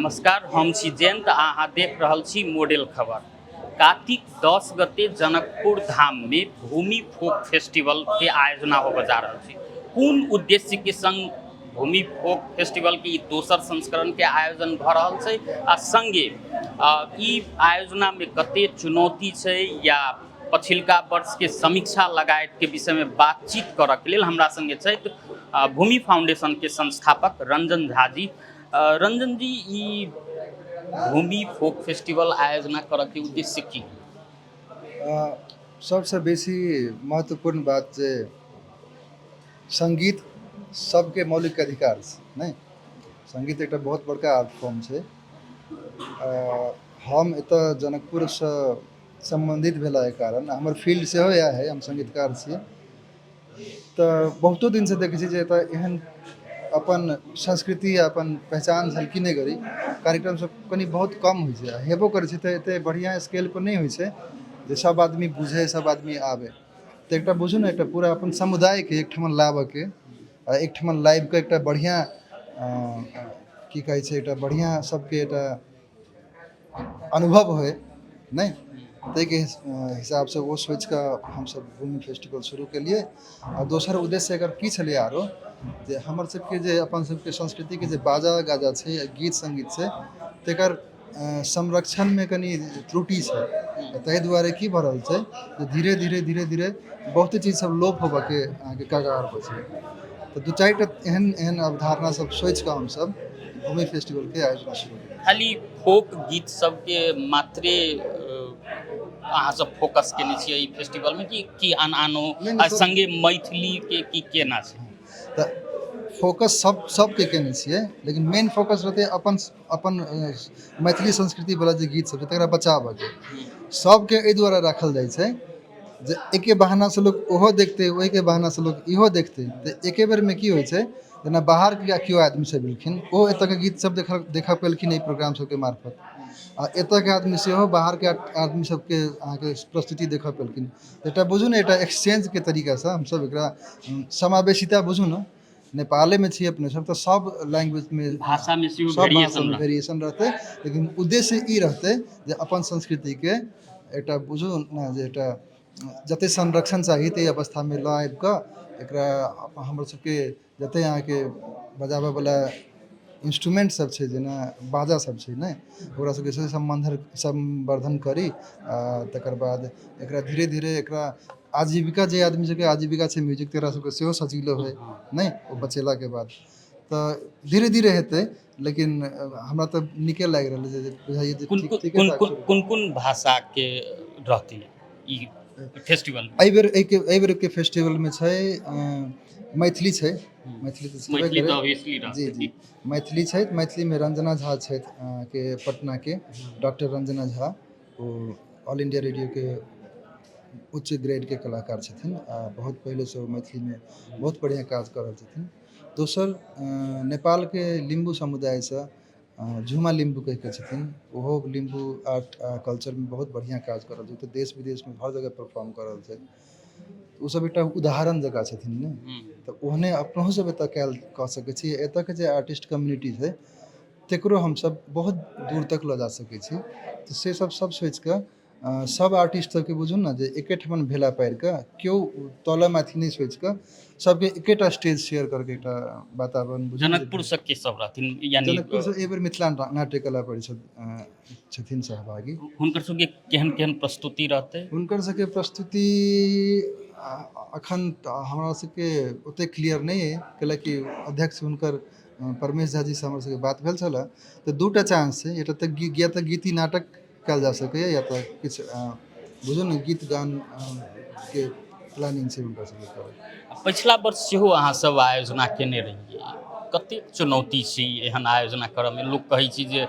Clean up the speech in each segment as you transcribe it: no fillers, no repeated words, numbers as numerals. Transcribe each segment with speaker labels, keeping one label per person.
Speaker 1: नमस्कार, हम छी जयंत आ अहाँ देख रहल छी मॉडल खबर। कार्तिक 10 गते जनकपुर धाम में भूमि फोक फेस्टिवल के आयोजना होबय जा रहल छै। कोन उद्देश्य के संग भूमि फोक फेस्टिवल के ई दोसर संस्करण के आयोजन भऽ रहल छै आ संगे ई आयोजना में कते चुनौती छै या पछिलका वर्ष के समीक्षा लगायत के विषय में बातचीत करऽ के लेल हमरा संगे छथि भूमि फाउंडेशन के संस्थापक रंजन झा जी। रंजन जी, ई भूमि फोक फेस्टिवल आयोजना करऽ के उद्देश्य की?
Speaker 2: सबसँ बेसी महत्वपूर्ण बात जे सङ्गीत सबके मौलिक अधिकार छै, नहि? सङ्गीत एकटा बहुत बड़का आर्ट फॉर्म छै। हम एतऽ जनकपुरसँ सम्बन्धित भेलाके कारण हमर फील्ड सेहो इएह हइ, हम सङ्गीतकार छी। तऽ बहुतो दिनसँ देखै छी जे एतऽ एहन अपन संस्कृति या अपन पहचान झलकी नहि करी कार्यक्रम सब कनि बहुत कम होइ छै। हेबो करै छै तऽ एते बढ़िआँ स्केलपर नहि होइ छै जे सब आदमी बुझै, सब आदमी आबै। तऽ एकटा बुझू ने, एकटा पूरा अपन समुदायके एकठमन लाबऽके आ एकठमन लाबिकऽ एकटा बढ़िआँ की कहै छै, एकटा बढ़िआँ सबके एकटा अनुभव होइ, नहि ताहिके हिसाबसँ ओ सोचिकऽ हमसब भूमि फेस्टिवल शुरू केलियै। आ दोसर उद्देश्य एकर की छलै आरो, जे हमर सबके जे अपन सबके संस्कृतिके जे बाजा गाजा छै, गीत सङ्गीत छै, तकर संरक्षणमे कनि त्रुटि छै। ताहि दुआरे की भऽ रहल छै जे धीरे धीरे धीरे धीरे बहुते चीज सब लोप होबऽके अहाँके कगारपर छै। तऽ दू चारिटा एहन एहन अवधारणा सब सोचिकऽ हमसब भूमि फेस्टिवलके आयोजन शुरू केलियै।
Speaker 1: खाली फोक गीत सबके मात्रे अहाँ सब फोकस केने छियै ई फेस्टिवलमे कि की आन आनो आ संगे मैथिलीके की केना छै?
Speaker 2: तऽ फोकस सब सबके केने छियै, लेकिन मेन फोकस रहतै अपन अपन मैथिली संस्कृतिवला जे गीत सब छै तकरा बचाबऽके। सबके एहि दुआरे राखल जाइ छै जे एके बहानासँ लोक ओहो देखतै, ओहिके बहानासँ लोक इहो देखतै। तऽ एके बेरमे की होइ छै, जेना बाहरके केओ आदमी सब एलखिन, ओ एतऽके गीत सब देखऽ पेलखिन एहि प्रोग्राम सबके मार्फत, आ एतऽके आदमी सेहो बाहरके आदमी सबके अहाँके प्रस्तुति देखऽ पेलखिन। एकटा बुझू ने, एकटा एक्सचेंजके तरीकासँ हमसब एकरा समावेशिता बुझू ने, नेपालेमे छी अपने सब तऽ सब लैंग्वेजमे
Speaker 1: भाषामे सेहो
Speaker 2: सब भाषामे वेरिएशन रहतै, लेकिन उद्देश्य ई रहतै जे अपन संस्कृतिके एकटा बुझू ने जे एकटा जतेक संरक्षण चाही ताहि अवस्थामे लऽ आबि कऽ एकरा हमर सबके जतेक अहाँके बजाबऽवला इन्स्ट्रूमेन्ट सब छै, जेना बाजा सब छै ने, ओकरा सबके सेहो सम्वर्धन करी। आ तकर बाद एकरा धीरे धीरे एकरा आजीविका, जे आदमी सबके आजीविका छै म्यूजिक, तकरा सबके सेहो सजीलो होइ, नहि ओ बचेलाके बाद तऽ धीरे धीरे हेतै। लेकिन हमरा तऽ नीके लागि रहल छै जे बुझाइए जे
Speaker 1: कोन
Speaker 2: ठीक ठीके
Speaker 1: कोन
Speaker 2: ठाक
Speaker 1: कोन
Speaker 2: शुरू।
Speaker 1: कोन कोन भाषाके रहतै ई फेस्टिवल?
Speaker 2: एहिबेर एहिके एहिबेरके फेस्टिवलमे छै मैथिली छै, मैथिली तऽ छेबे
Speaker 1: मैथिली तऽ
Speaker 2: करै।
Speaker 1: ऑब्वियसली
Speaker 2: जी।
Speaker 1: रहतै।
Speaker 2: जी, मैथिली छै। मैथिलीमे रंजना झा छथि अहाँके पटनाके डॉक्टर रंजना झा, ओ ऑल इंडिया रेडियोके उच्च ग्रेडके कलाकार छथिन आ बहुत पहिलेसँ ओ मैथिलीमे बहुत बढ़िआँ काज कऽ रहल छथिन। दोसर नेपालके लिम्बू समुदायसँ झुमा लिम्बू कहिके छथिन, ओहो लिम्बू आर्ट आ कल्चरमे बहुत बढ़िआँ काज कऽ रहल छथि, देश विदेशमे हर जगह परफॉर्म कऽ रहल छथि। ओसभ एकटा उदाहरण जकाँ छथिन ने, तऽ ओहने अपनहु सब एतऽ कयल कऽ सकै छी। एतऽके जे आर्टिस्ट कम्युनिटी छै तकरो हमसभ बहुत दूर तक लऽ जा सकै छी। तऽ से सब सब सोचिकऽ सब आर्टिस्ट सबके बुझू ने जे एकेठमन भेला पारिकऽ केओ तले माथि नहि सोचिकऽ सबके एकेटा स्टेज शेयर करके एकटा वातावरण बुझू ने जे
Speaker 1: जनकपुरसँ के सब रहथिन यानी?
Speaker 2: जनकपुरसँ एहि बेर मिथिला नाट्य कला परिषद छथिन सहभागी।
Speaker 1: हुनकर सबके केहन केहन प्रस्तुति रहतै?
Speaker 2: हुनकर सबके प्रस्तुति अखन हमरा सबके ओतेक क्लियर नहि अइ, कैलाकि अध्यक्ष हुनकर परमेश झा जीसँ हमर सबके बात भेल छलए। तऽ दूटा चांस छै, एकटा तऽ या तऽ गीति नाटक कयल जा सकैए या तऽ किछु बुझू ने गीत गान के प्लानिंग छै हुनकर सबके करऽ।
Speaker 1: पछिला वर्ष सेहो अहाँ सब आयोजना केने रहियै, कतेक चुनौती छै ई एहन आयोजना करऽमे? लोक कहै छै जे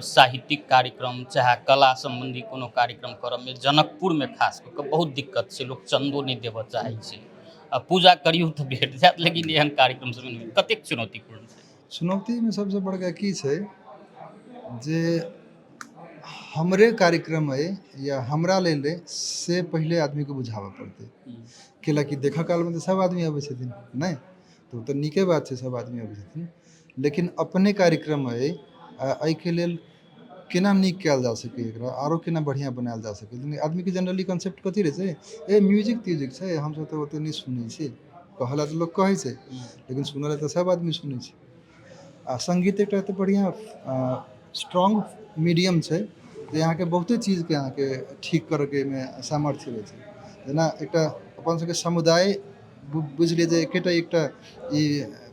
Speaker 1: साहित्यिक कार्यक्रम चाहे कला सम्बन्धी कोनो कार्यक्रम करऽमे जनकपुरमे खास कऽ कऽ बहुत दिक्कत छै, लोक चन्दो नहि देबऽ चाहै छै आ पूजा करियौ तऽ भेट जायत, लेकिन एहन कार्यक्रम सब नहि। कतेक चुनौतीपूर्ण छै?
Speaker 2: चुनौतीमे सबसँ बड़का की छै जे हमरे कार्यक्रम अइ या हमरा लेल अइ से पहिले आदमीके बुझाबऽ पड़तै, कैलाकि देखऽ कालमे तऽ सब आदमी अबै छथिन नहि, तऽ ओ तऽ नीके बात छै, सब आदमी अबै छथिन, लेकिन अपने कार्यक्रम अइ आ एहिके लेल केना नीक कयल जा सकैए, एकरा आरो केना बढ़िआँ बनायल जा सकैए। लेकिन आदमीके जनरली कॉन्सेप्ट कथी रहै छै, ए म्यूजिक त्यूजिक छै, हमसब तऽ ओतेक नहि सुनै छी, कहऽ लए तऽ लोक कहै छै, लेकिन सुनऽ लए तऽ सब आदमी सुनै छै। आ सङ्गीत एकटा एते बढ़िआँ स्ट्रॉन्ग मीडियम छै जे अहाँके बहुते चीजके अहाँके ठीक करऽके एहिमे सामर्थ्य रहै छै। जेना एकटा अपन सबके समुदाय बुझि लिअ जे एकेटा एकटा ई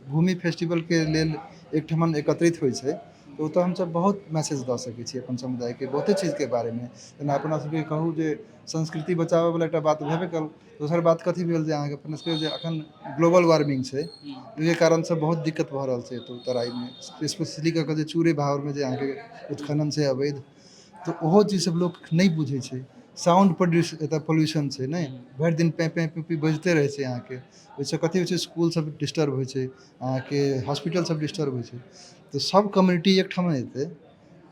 Speaker 2: भूमि फेस्टिवलके लेल एकठमन एकत्रित होइ छै, तऽ ओतऽ हमसब बहुत मैसेज दऽ सकै छी अपन समुदायके बहुते चीजके बारेमे। जेना अपना सबके कहू जे संस्कृति बचाबैवला एकटा बात भेबे कयल, दोसर बात कथी भेल जे अहाँके अपना सबके जे अखन ग्लोबल वार्मिंग छै, ओहिके कारणसँ बहुत दिक्कत भऽ रहल छै एतऽ तराईमे, स्पेशली कऽ कऽ जे चूरे भावरमे जे अहाँके उत्खनन छै अवैध, तऽ ओहो चीज सब लोक नहि बुझै छै। साउंड प्रोड्यूस एतऽ पॉल्यूशन छै ने, भरि दिन पे पे पे पे बजिते रहै छै अहाँके, ओहिसँ कथी होइ छै, स्कूल सब डिस्टर्ब होइ छै, अहाँके हॉस्पिटल सब डिस्टर्ब होइ छै। तऽ सब कम्युनिटी एकठाम एतै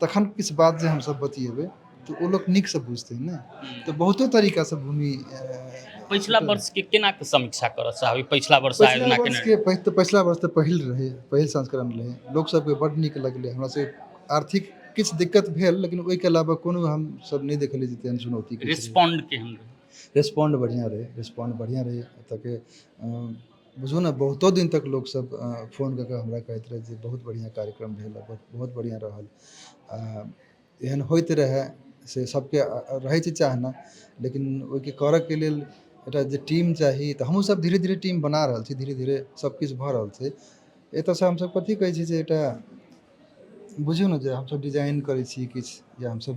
Speaker 2: तखन किछु बात जे हमसब बतियेबै तऽ ओ लोक नीकसँ बुझतै ने। तऽ बहुतो तरीकासँ भूमि
Speaker 1: पछिला वर्षके केना के समीक्षा करऽ चाहबै? पछिला वर्ष आयोजना केने
Speaker 2: तऽ पछिला वर्ष तऽ पहिल रहै, पहिल संस्करण रहै, लोकसभके बड्ड नीक लगलै। हमरा सबके आर्थिक किछु दिक्कत भेल, लेकिन ओहिके अलावा कोनो हमसब नहि देखलियै जे तेहन चुनौती।
Speaker 1: रिस्पॉन्ड केहन रहै?
Speaker 2: रिस्पॉन्ड बढ़िआँ रहै, रिस्पॉन्ड बढ़िआँ रहै। एतऽके बुझू ने बहुतो दिन तक लोकसब फोन कऽ कऽ हमरा कहैत रहै जे बहुत बढ़िआँ कार्यक्रम भेल, बहुत बढ़िआँ रहल। एहन होइत रहै से सबके रहै छै चाहना, लेकिन ओहिके करऽके लेल एकटा जे टीम चाही, तऽ हमहूँ सब धीरे धीरे टीम बना रहल छी, धीरे धीरे सबकिछु भऽ रहल छै। एतऽसँ हमसब कथी कहै छी जे एकटा बुझियौ ने जे हमसब डिजाइन करै छी किछु, या हमसब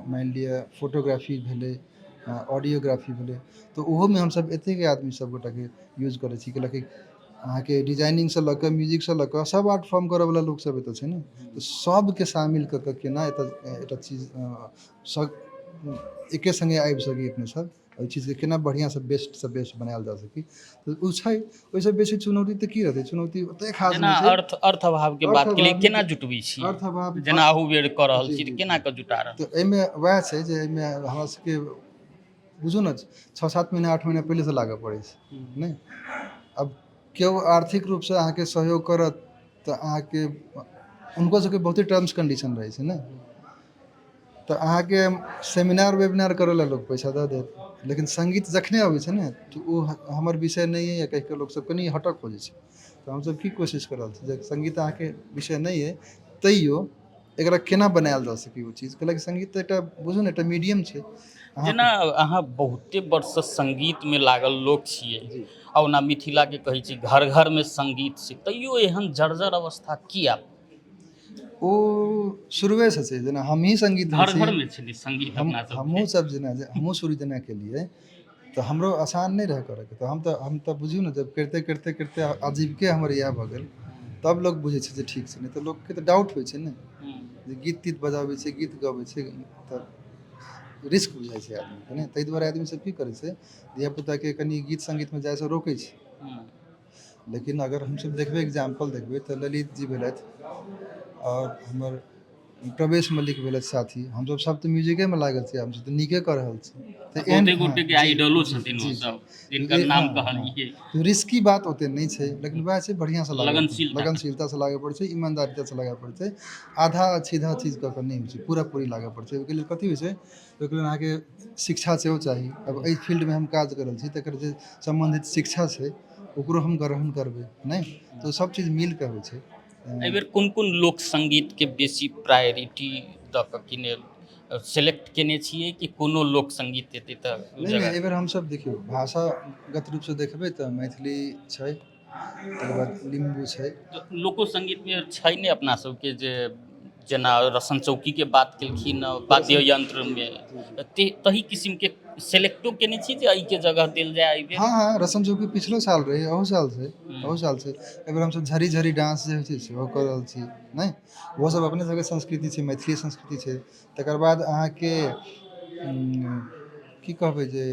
Speaker 2: मानि लिअ फोटोग्राफी भेलै, ऑडियोग्राफी भेलै, तऽ ओहोमे हमसब एतेक आदमी सब गोटाके यूज करै छी, कैलाकि अहाँके डिजाइनिंगसँ लऽ कऽ म्यूजिकसँ लऽ कऽ सब आर्ट फॉर्म करऽवला लोक सब एतऽ छै ने, तऽ सबके शामिल कऽ कऽ केना एतऽ एकटा चीज सब एके सङ्गे आबि सकी, अपने सब एहि चीजके केना बढ़िआँसँ बेस्टसँ बेस्ट बनायल जा सकी, तऽ ओ छै। ओहिसँ बेसी चुनौती तऽ की रहतै, चुनौती ओतेक खास
Speaker 1: जेना
Speaker 2: नहि छै।
Speaker 1: अर्थ अभावके बात केलियै, केना जुटबै छी?
Speaker 2: अर्थ अभाव
Speaker 1: जेना अहू बेर कऽ रहल छी तऽ केना कऽ जुटा रहल?
Speaker 2: तऽ एहिमे वएह छै जे एहिमे हमरा सबके बुझू ने 6-7 महीना 8 महीना पहिलेसँ लागऽ पड़ै छै नहि। आब केओ आर्थिक रूपसँ अहाँके सहयोग करत तऽ अहाँके हुनको सबके बहुते टर्म्स कंडीशन रहै छै ने, तऽ अहाँके सेमिनार वेबिनार करऽ लए लोक पैसा दऽ देत, लेकिन सङ्गीत जखने अबै छै ने तऽ ओ हमर विषय नहि अइ कहि कऽ लोकसब कनि हटक हो जाइ छै। तऽ हमसब की कोशिश कऽ रहल छी जे सङ्गीत अहाँके विषय नहि अइ तैयो एकरा केना बनायल जा सकै ओ चीज, कैलाकि सङ्गीत तऽ एकटा बुझू ने एकटा मीडियम छै।
Speaker 1: जेना अहाँ बहुते वर्षसँ सङ्गीतमे लागल लोक छियै, आ ओना मिथिलाके कहै छी घर घरमे सङ्गीत छै, तैयो एहन जर्जर अवस्था किया?
Speaker 2: ओ शुरुएसँ छै, जेना हमही सङ्गीत
Speaker 1: घर घरमे छलै सङ्गीत अपना सब।
Speaker 2: हमहूँ सब जेना हमहूँ शुरू जेना केलियै तऽ हमरो आसान नहि रहै करऽके, तऽ हम तऽ बुझियौ ने जब करिते करिते करिते आजीविके हमर इएह भऽ गेल, तब लोक बुझै छै जे ठीक छै, नहि तऽ लोकके तऽ डाउट होइ छै ने जे गीत तीत बजाबै छै, गीत गबै छै, तऽ रिस्क बुझाइ छै आदमीके ने। ताहि दुआरे आदमी सब की करै छै, धियापुताके कनि गीत सङ्गीतमे जाइसँ रोकै छै। लेकिन अगर हमसब देखबै, एग्जाम्पल देखबै तऽ ललित जी भेलथि आओर हमर प्रवेश मल्लिक भेलथि साथी, हमसब सब तऽ म्यूजिकेमे लागल छी, हमसब तऽ नीके कऽ रहल छी।
Speaker 1: तऽ बहुते गोटेके आइडलो छथिन ओ सब जिनकर नाम कहलियै।
Speaker 2: रिस्की बात ओते नहि छै, लेकिन वएह छै बढ़िआँसँ लागऽ, लगनशीलतासँ लागऽ पड़ै छै, ईमानदारितासँ लागऽ पड़ै छै, आधा सीधा चीज कऽ कऽ नहि होइ छै, पूरा पूरी लागऽ पड़ै छै। ओहिके लेल कथी होइ छै, ओहिके लेल अहाँके शिक्षा सेहो चाही। आब एहि फील्डमे हम काज कऽ रहल छी तकर जे सम्बन्धित शिक्षा छै ओकरो हम ग्रहण करबै नहि, तऽ सब चीज मिल कऽ होइ छै।
Speaker 1: एहिबेर कोन कोन लोक सङ्गीतके बेसी प्रायोरिटी दऽ कऽ किने सेलेक्ट केने छियै कि कोनो लोक सङ्गीत एतै तऽ?
Speaker 2: नहि नहि, एहिबेर हमसब देखियौ भाषागत रूपसँ देखबै तऽ मैथिली छै, तकर बाद लिम्बू छै।
Speaker 1: लोको सङ्गीतमे छै ने अपना सबके जे जेना रसन चौकीके बात केलखिन वाद्य यंत्रमे, तही किसिमके सेलेक्टो केने छी जे एहिके जगह देल जाय एहिबेर?
Speaker 2: हँ हँ, रसम चौकी पिछलो साल रहै, अहू साल छै, अहू साल छै। एहिबेर हमसब झरी झरी डांस जे होइ छै सेहो कऽ रहल छी नहि, ओहो सब अपने सबके संस्कृति छै, मैथिली संस्कृति छै। तकर बाद अहाँके की कहबै जे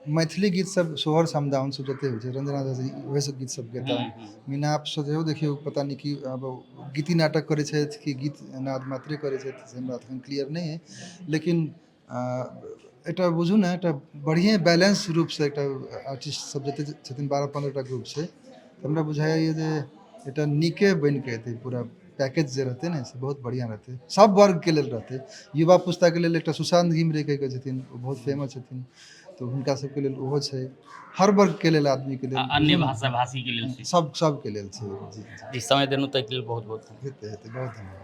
Speaker 2: मैथिली गीत सब सोहर समदाउन सब जते होइ छै, रंजना झा जी ओहे सब गीत सब गेता, मिनाप सब सेहो देखियौ पता नहि की आब गीति नाटक करै छथि कि गीत नाद मात्रे करै छथि, से हमरा एखन क्लियर नहि अइ, लेकिन एकटा बुझू ने एकटा बढ़िएँ बैलेंस रूपसँ एकटा आर्टिस्ट सब जते छथिन 12-15 टा ग्रुप छै, तऽ हमरा बुझाइए जे एकटा नीके बनिके एतै पूरा पैकेज जे रहतै ने से बहुत बढ़िआँ रहतै, सब वर्गके लेल रहतै। युवा पुस्ताके लेल एकटा सुशांत घिमिरे कहि कऽ छथिन, ओ बहुत फेमस छथिन, तऽ हुनका सबके लेल ओहो छै। हर वर्गके लेल, आदमीके लेल,
Speaker 1: अन्य भाषा भाषीके लेल छै।
Speaker 2: सब सबके लेल छै। जी।
Speaker 1: जी, समय देलहुँ ताहिके लेल बहुत बहुत धन्यवाद।
Speaker 2: हेतै हेतै, बहुत धन्यवाद।